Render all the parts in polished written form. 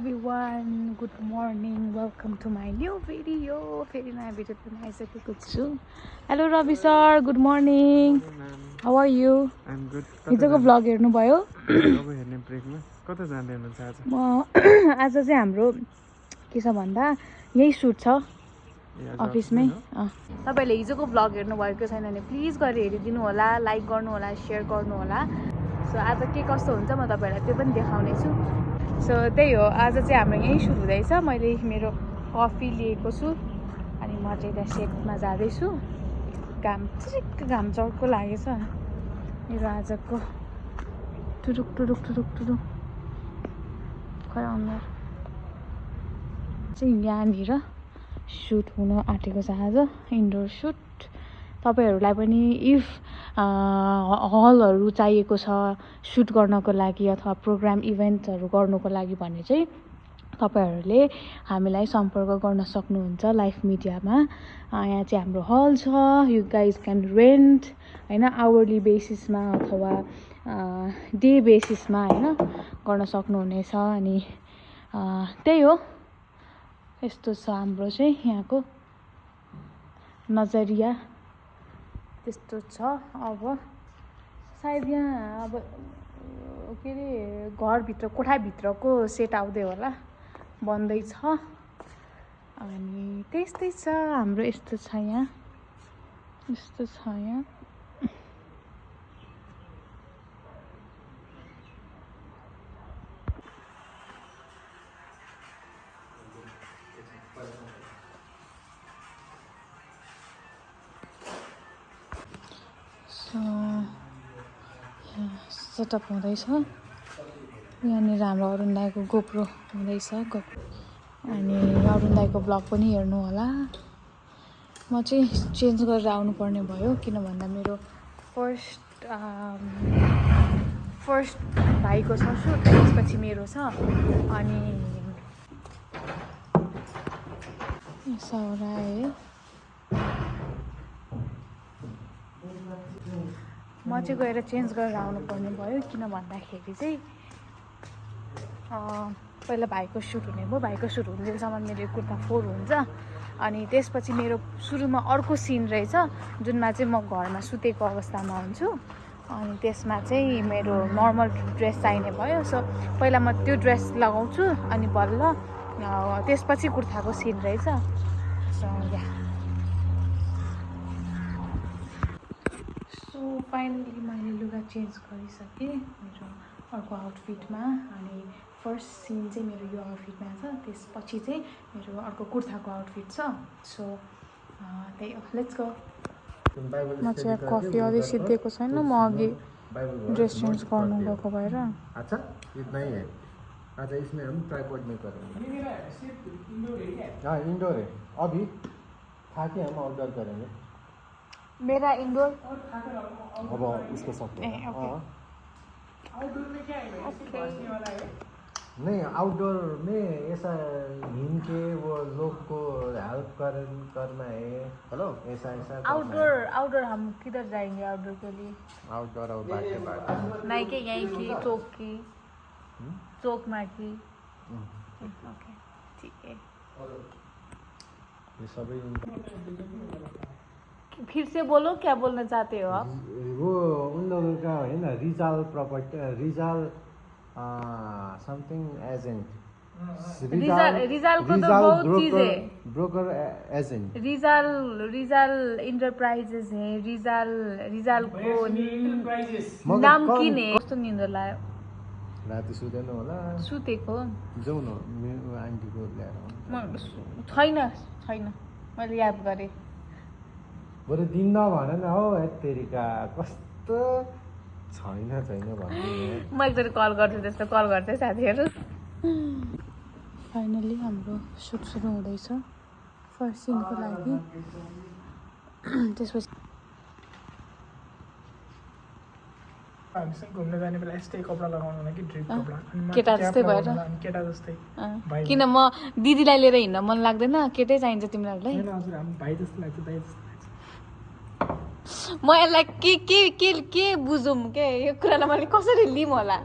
everyone, good morning, welcome to my new video. फेरि नयाँ video लिएर आइसकेको छु. Hello Ravi sir, good morning. How are you? I'm good. हिजोको vlog हेर्नुभयो? अब हेर्ने ब्रेकमा कता जाँदै हुनुहुन्छ आज? म आज चाहिँ हाम्रो के छ भन्दा यही सुट छ अफिसमै. तपाईले हिजोको vlog हेर्नुभएको छैन भने प्लिज गएर हेरिदिनु होला, लाइक गर्नु होला, शेयर गर्नु होला. सो आज के कस्तो हुन्छ म तपाईलाई त्यो पनि देखाउने छु. सो त्यही हो, आज चाहिँ हाम्रो यही सुरु हुँदैछ. मैले मेरो कफी लिएको छु अनि म चाहिँ त्यहाँ सेटमा जाँदैछु. घाम चर्को लागेछ मेरो आजको. टुरुक टुरुक टुरुक टुरुक खै अनुहार चाहिँ यहाँनिर सुट हुन आँटेको छ आज, इन्डोर सुट. तपाईहरूलाई पनि इफ हलहरू चाहिएको छ सुट गर्नको लागि अथवा प्रोग्राम इभेन्टहरू गर्नको लागि भने चाहिँ तपाईहरूले हामीलाई सम्पर्क गर्न सक्नुहुन्छ लाइफ मिडियामा. यहाँ चाहिँ हाम्रो हल छ. यु गाइज क्यान रेन्ट होइन, आवरली बेसिसमा अथवा डे बेसिसमा होइन गर्न सक्नुहुनेछ. अनि त्यही हो, यस्तो छ हाम्रो चाहिँ यहाँको नजरिया त्यस्तो छ. अब सायद यहाँ अब के अरे घरभित्र कोठाभित्रको सेट आउँदै होला, बन्दैछ. अनि त्यस्तै छ हाम्रो. यस्तो छ यहाँ, यस्तो छ यहाँ. सेटअप हुँदैछ. यहाँनिर हाम्रो अरुण दाइको गोप्रो हुँदैछ. अनि अरुण दाइको ब्लग पनि हेर्नु होला. म चाहिँ चेन्ज गरेर आउनुपर्ने भयो किन भन्दा मेरो फर्स्ट भाइको छ सुट, त्यसपछि मेरो छ. अनि सौरा है, म चाहिँ गएर चेन्ज गरेर आउनुपर्ने भयो किन भन्दाखेरि चाहिँ पहिला भाइको सुट हुने भयो. भाइको सुट हुन्जेलसम्म मेरो कुर्ता 4 हुन्छ. अनि त्यसपछि मेरो सुरुमा अर्को सिन रहेछ जुनमा चाहिँ म घरमा सुतेको अवस्थामा हुन्छु. अनि त्यसमा चाहिँ मेरो नर्मल ड्रेस चाहिने भयो. सो पहिला म त्यो ड्रेस लगाउँछु अनि बल्ल त्यसपछि कुर्ताको सिन रहेछ. सो फाइनली मैले लुगा चेन्ज गरिसकेँ मेरो अर्को आउटफिटमा. अनि फर्स्ट सिन चाहिँ मेरो यो आउटफिटमा छ, त्यसपछि चाहिँ मेरो अर्को कुर्ताको आउटफिट छ. सो त्यही हो, लेट्स गो. म चाहिँ कफी अझै सिद्धिएको छैन. म अघि ड्रेस चेन्ज गर्नु गएको भएर. अच्छा इतना ही है. अच्छा इसमें हम ट्राइपॉड में करेंगे. हाँ इंडोर है. अभी खा के हम ऑर्डर करेंगे. मेरा इंडोर अब इसको सब आउटडोर में क्या है बसने वाला है. नहीं आउटडोर में ऐसा हिम के वो लोग को हेल्प करना है. हेलो ऐसा ऐसा आउटडोर हम किधर जाएंगे आउटडोर के लिए? आउटडोर और बाकी नहीं के यहीं की चौक मार की. ओके ठीक है. ये सभी फिर से बोलो, क्या बोलना चाहते हो आप? वो उन लोगों का है ना, Rijal property, Rijal something agent. Rijal को तो बहुत चीज है. Broker agent. रिजाल इंटरप्राइजेस है. रिजाल को नाम किन है? कस्तो निन्द्रा लाग्यो? राति सुतेन होला. सुतेको जाउँ न मेरो आन्टीको ल्याएर. छैन मैले याद गरेँ. बरु दिन नभन न हौ तेरिका कस्तो छैन भन्ने. म एकचोटि कल गर्छु, त्यस्तो कल गर्छ साथीहरू. फाइनली हाम्रो सुट सुरु हुँदैछ फर्स्ट सिनको लागि. त्यसपछि घुम्न जाने बेला यस्तै कपडा लगाउनु होला कि ड्रिप कपडा. केटा जस्तै भएर केटा जस्तै. किन म दिदीलाई लिएर हिँड्न मन लाग्दैन? केटै चाहिन्छ तिमीहरूलाई? हजुर हामी भाइ जस्तो लाग्छ, दाइ जस्तो लाग्छ. म यसलाई के बुझौँ के यो कुरालाई मैले कसरी लिऊँ होला?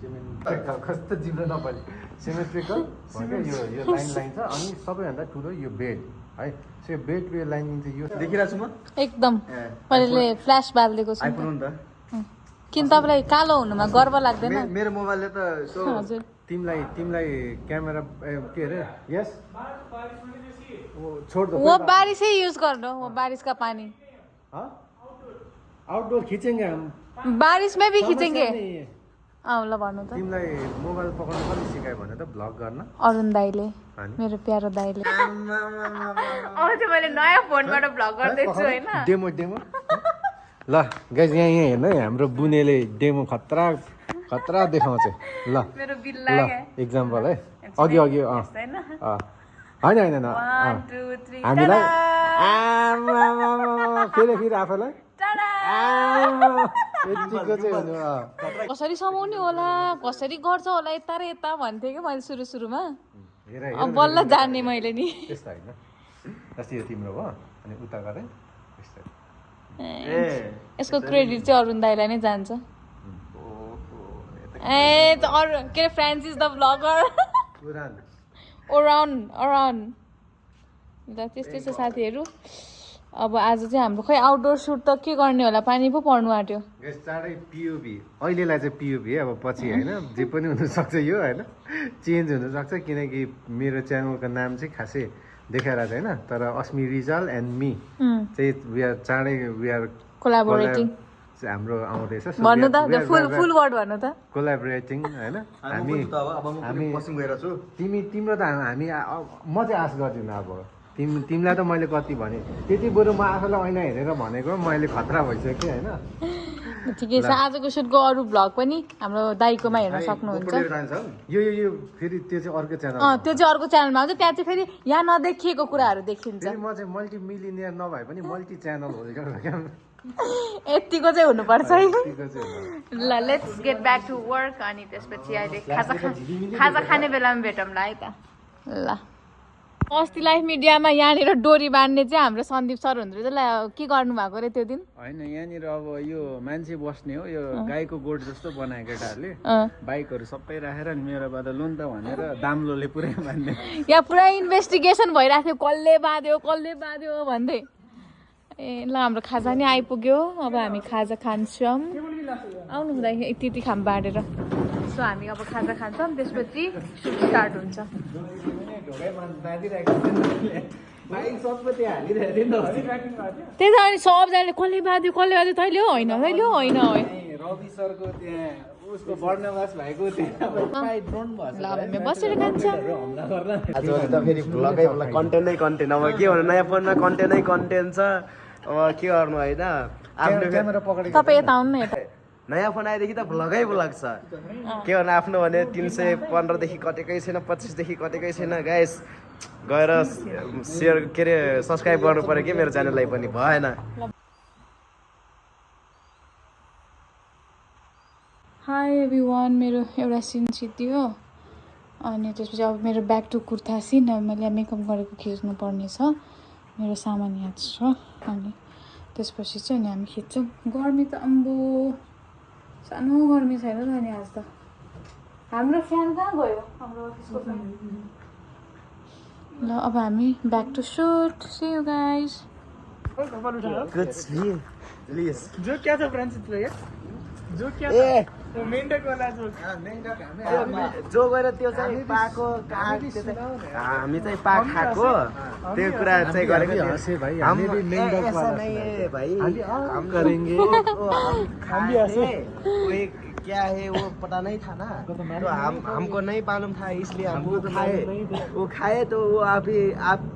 सिमेट्रिकल कस्तो जिब्रो नपऱ्यो सिमेट्रिकल यो लाइन छ अनि सबैभन्दा ठुलो यो बेड है सो यो बेड यो लाइनिङ चाहिँ यो देखिरहेको छु म एकदम मैले फ्ल्यास बालिदिएको छु आइफोन हो नि त किन तपाईँलाई कालो हुनुमा गर्व लाग्दैन मेरो मोबाइलले त यसो हजुर तिमीलाई क्यामेरा के अरे यस छोड दो वो बारिश ही यूज कर लो वो बारिश का पानी आउटडोर खिचेंगे हम बारिश में भी खिचेंगे समस्या नहीं है। ल भन्नु त तिमीलाई मोबाइल पकाउन कसले सिकायो भने त भ्लग गर्न अरुण दाइले अनि? मेरो प्यारो दाइले चाहिँ मैले नयाँ फोनबाट भ्लग गर्दैछु होइन डेमो ल गाइस यहाँ हेर्नु है हाम्रो बुनेले डेमो खतरा देखाउँछ ल मेरो बिल ल इक्जाम्पल है अघि होइन हामीलाई फेरि आफैलाई यतिको चाहिँ हुनु कसरी समाउने होला कसरी गर्छ होला यता र यता भन्थेँ कि मैले सुरुमा हेर अब बल्ल जान्ने मैले नि त्यस्तो होइन जस्तै यो तिम्रो भयो अनि उता गरेँ त्यस्तो यसको क्रेडिट चाहिँ अरुण दाइलाई नै जान्छ ए त अरू के अरे फ्रान्सिस द ब्लगर पुरान अराउन्ड ल त्यस्तै छ साथीहरू अब आज चाहिँ हाम्रो खै आउटडोर सुट त के गर्ने होला पानी पो पर्नु आँट्यो गएस चाँडै पिओभी अहिलेलाई चाहिँ पिओभी अब पछि होइन जे पनि हुनसक्छ यो होइन चेन्ज हुनसक्छ किनकि मेरो च्यानलको नाम चाहिँ खासै देखाएर छैन तर अस्मी रिजाल एन्ड मी चाहिँ चाँडै कोलाबोरेटिङ हाम्रो आउँदैछ भन्नु त फुल वर्ड भन्नु त कोलाबोरेटिङ होइन हामी पश्चिम गएर छु तिम्रो त हामी म चाहिँ आश गर्दिनँ अब तिमीलाई त मैले कति भने त्यति बरु म आफूलाई ऐना हेरेर भनेको मैले खतरा भइसक्यो होइन ठिकै छ आजको सुटको अरू भ्लग पनि हाम्रो दाइकोमा हेर्न सक्नुहुन्छ यो फेरि त्यो चाहिँ अर्को च्यानल त्यो चाहिँ अर्को च्यानलमा आउँछ त्यहाँ चाहिँ फेरि यहाँ नदेखिएको कुराहरू देखिन्छ फेरि म चाहिँ मल्टी मिलिनियर नभए पनि मल्टी च्यानल होल्डर यत्तिको चाहिँ हुनुपर्छ है यतिको चाहिँ हो। ल let's get back to work अनि त्यसपछि अहिले खाजा खाने बेलामा भेटौँला है त ल अस्ति लाइफ मिडियामा यहाँनिर डोरी बाँध्ने चाहिँ हाम्रो सन्दीप सर हुँदो रहेछ ल के गर्नुभएको रे त्यो दिन होइन यहाँनिर अब यो मान्छे बस्ने हो यो गाईको गोठ जस्तो बनायो केटाहरूले बाइकहरू सबै राखेर नि मेरो बादा लोन त भनेर दाम्लोले पुरै बाँध्ने यहाँ पुरा इन्भेस्टिगेसन भइरहेको थियो कसले बाँध्यो भन्दै ए ल हाम्रो खाजा नि आइपुग्यो अब हामी खाजा खान्छौँ आउनु हुँदा यति खाम बाँडेर सो हामी अब खाजा खान्छौँ त्यसपछि सुट स्टार्ट हुन्छ त्यही त अनि सबजनाले कसले बाँध्यो तैँले हो होइन रवि सरको त्यहाँ उसको वर्णवास भएको ल हामी बसेर खान्छौँ आजभोलि त फेरि भ्लगै भ्लग कन्टेन्ट अब के भन्नु नयाँ फोनमा कन्टेन्ट छ अब के गर्नु होइन आफ्नो तपाईँ यता आउनु न यता नयाँ फोन आएदेखि त भ्लगै भ्लग छ के भन्नु आफ्नो भने 315 देखि कटेकै छैन 25 देखि कटेकै छैन गाइस गएर सेयर के अरे सब्सक्राइब गर्नु पर्यो कि मेरो च्यानललाई पनि भएन हाई एभ्रिवान मेरो एउटा सिन छिट्यो अनि त्यसपछि अब मेरो ब्याक टु कुर्ता सिन अब मैले मेकअप गरेको खिच्नु पर्ने छ मेरो सामान यहाँ छ अनि त्यसपछि चाहिँ अनि हामी खिच्छौँ गर्मी त अम्बो सानो गर्मी छैन त अनि आज त हाम्रो फ्यान कहाँ गयो हाम्रो अफिसको फ्यान ल अब हामी back to shoot see you guys जो क्या था फ्रांसिस भैया जो क्या ए वो मेंढक वाला जो जो गएर त्यो चाहिँ पाको हामी चाहिँ पाक खाएको त्यो कुरा चाहिँ गरेको हँसे भाइ हामी भी मेंढक ऐसा वाला नहीं है भाई हम करेंगे हम खाए कोई क्या है वो पता नहीं था ना तो हमको नहीं मालूम था इसलिए हम वो खाए तो वो आप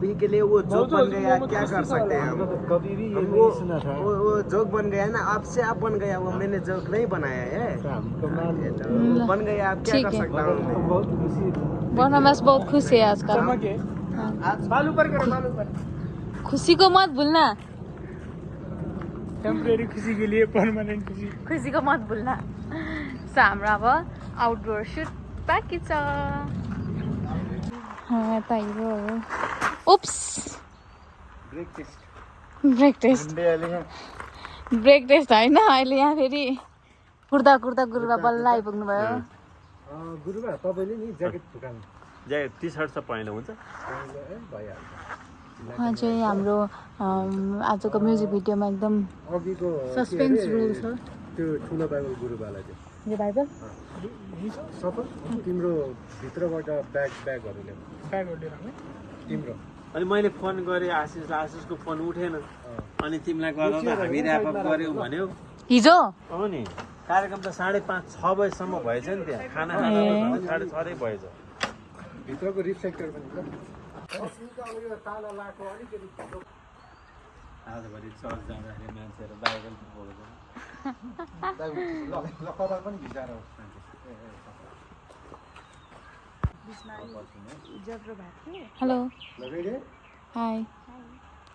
भी के लिए वो जोक बन गया क्या कर सकते हैं हम कभी भी ये वो नहीं सुना था वो जोक बन गया ना आपसे आप बन गया वो मैंने जोक नहीं बनाया है हमको मालूम तो वो बन गया आप क्या ठीक कर है। सकता हूँ मैं बहुत खुशी बनमास बहुत खुश है आज का चमक है बाल ऊपर करो बाल ऊपर खुशी को मत भूलना टेम्परेरी खुशी के लिए परमानेंट खुशी खुसी को मत भूलना सो हाम्रो अब आउटडोर सुट बाँकी छ यता हिरो उप्स ब्रेक टेस्ट होइन अहिले यहाँ फेरि कुर्दा गुरुबा बल्ल आइपुग्नु भयो गुरुबा तपाईँले नि ज्याकेट दोकान टी सर्ट सब पहिलो हुन्छ भइहाल्छ उहाँ चाहिँ हाम्रो आजको म्युजिक भिडियोमा एकदम अघिको सस्पेन्स रोल छ त्यो ठुलो बाइबल गुरुबालाई चाहिँ यो बाइबल सपोज तिम्रो भित्रबाट ब्यागहरू ल्याऊ ब्यागहरू लिएर आउने तिम्रो अनि मैले फोन गरेँ आशिषको फोन उठेन अनि तिमीलाई गर्दा त हामी ऱ्यापअप गऱ्यौँ भन्यो हिजो हो नि कार्यक्रम त 5:30-6 बजीसम्म भएछ नि त्यहाँ खाना खाँदा 6:30 भएछ भित्रको रिफ्लेक्टर पनि आजभरि चर्च जाँदाखेरि मान्छेहरू बाइबल बोल्छ कपाल पनि भिजाएर हेलो लगेर हाई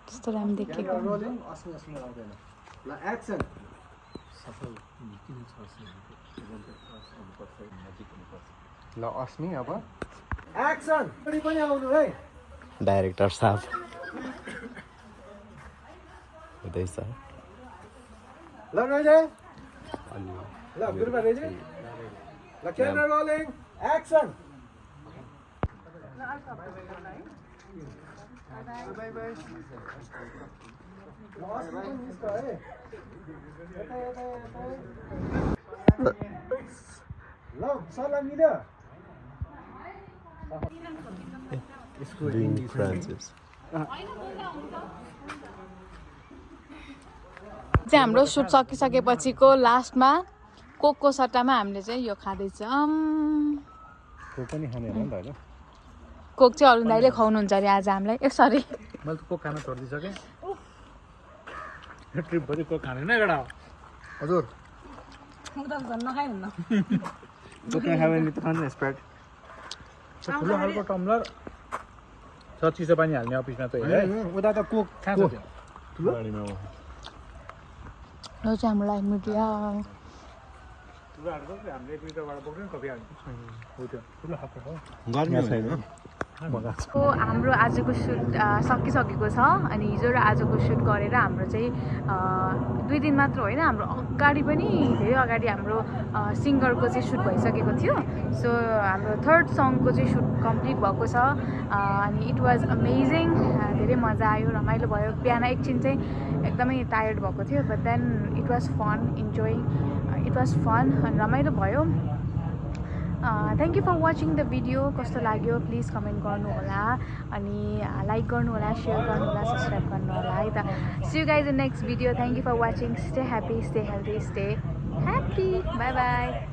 त्यस्तो राम्रो देखेको रोलिङ अस्मी आउँदैन ल एक्सन ल अस्मी अब एक्सन पनि आउनु है डाइरेक्टर साहब हुँदैछ ल रेडी ल गुरुबा रेडी ल camera rolling action by by ल सल्लाह मिल्यो चाहिँ हाम्रो सुट सकिसकेपछिको लास्टमा कोकको सट्टामा हामीले चाहिँ यो खाँदैछ कोक पनि खाने होला नि त होइन कोक चाहिँ अरुण दाइले खुवाउनुहुन्छ अरे आज हामीलाई ए सरी मैले त कोक खान छोडिदिइसकेँ ट्रिपभरि कोक खाँदैन एउटा हजुर कोक नखायो भने त खानु स्प्राइट ठुलो खालको टम्लर छ चिसो पानी हाल्ने अफिसमा त है उता त कोक कहाँ छ त्यो यो चाहिँ हाम्रो लाइभ मिडिया ठुलो खालको हामीले भित्रबाट बोक्दैन कफी हाल्नु हो त्यो ठुलो खालको हो गर्मी छैन हाम्रो आजको सुट सकिसकेको छ अनि हिजो र आजको सुट गरेर हाम्रो चाहिँ 2 दिन मात्र होइन हाम्रो अगाडि पनि धेरै अगाडि हाम्रो सिङ्गरको चाहिँ सुट भइसकेको थियो सो हाम्रो 3rd सङको चाहिँ सुट कम्प्लिट भएको छ अनि इट वाज अमेजिङ धेरै मजा आयो रमाइलो भयो बिहान एकछिन चाहिँ एकदमै टायर्ड भएको थियो but then it was fun enjoying it was fun अनि रमाइलो भयो thank you for watching the video कस्तो लाग्यो प्लिज कमेन्ट गर्नु होला अनि लाइक गर्नु होला सेयर गर्नु होला सब्सक्राइब गर्नु होला है त see you guys in next video thank you for watching stay happy stay healthy stay happy bye by